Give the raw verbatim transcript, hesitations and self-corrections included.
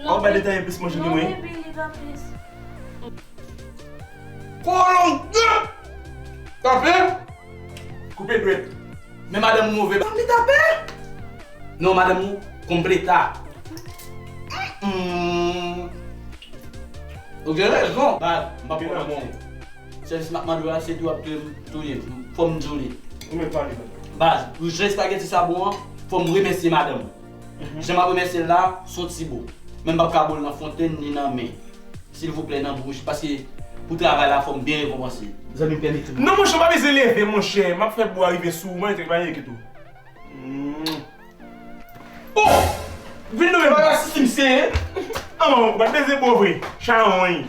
Ou bay detay plis manje ki mwen. Baby, li pa plis. Kolon de! Tape! Koupe dwèt. Men madanm ou move. Ban li tape. Non, madanm ou konpleta. Mm. Ou gen rezon. Baz, m p ap kòmanse. Sèl sa m ap mande w la, se tou ap touye m. Fò m di w li. Ou mèt pale. Baz, pou jan espageti sa bon an, fò m remèsye madanm. Jan m ap remèsye l la, se yon ti bo. Men m p ap ka bo l nan fontenn ni nan men. Silvouplè, nan bouch, paske pou travay la, fò m byen rekonpanse. Zanmi m pèmete m. Non, monchè, w pa bezwen leve, monchè. M ap fè bwa rive sou ou, mwen, te pa enkyete w. Oh! Vin nou menm. Bagay si m se. An, ou pa t bezwen bo vre. Chawony.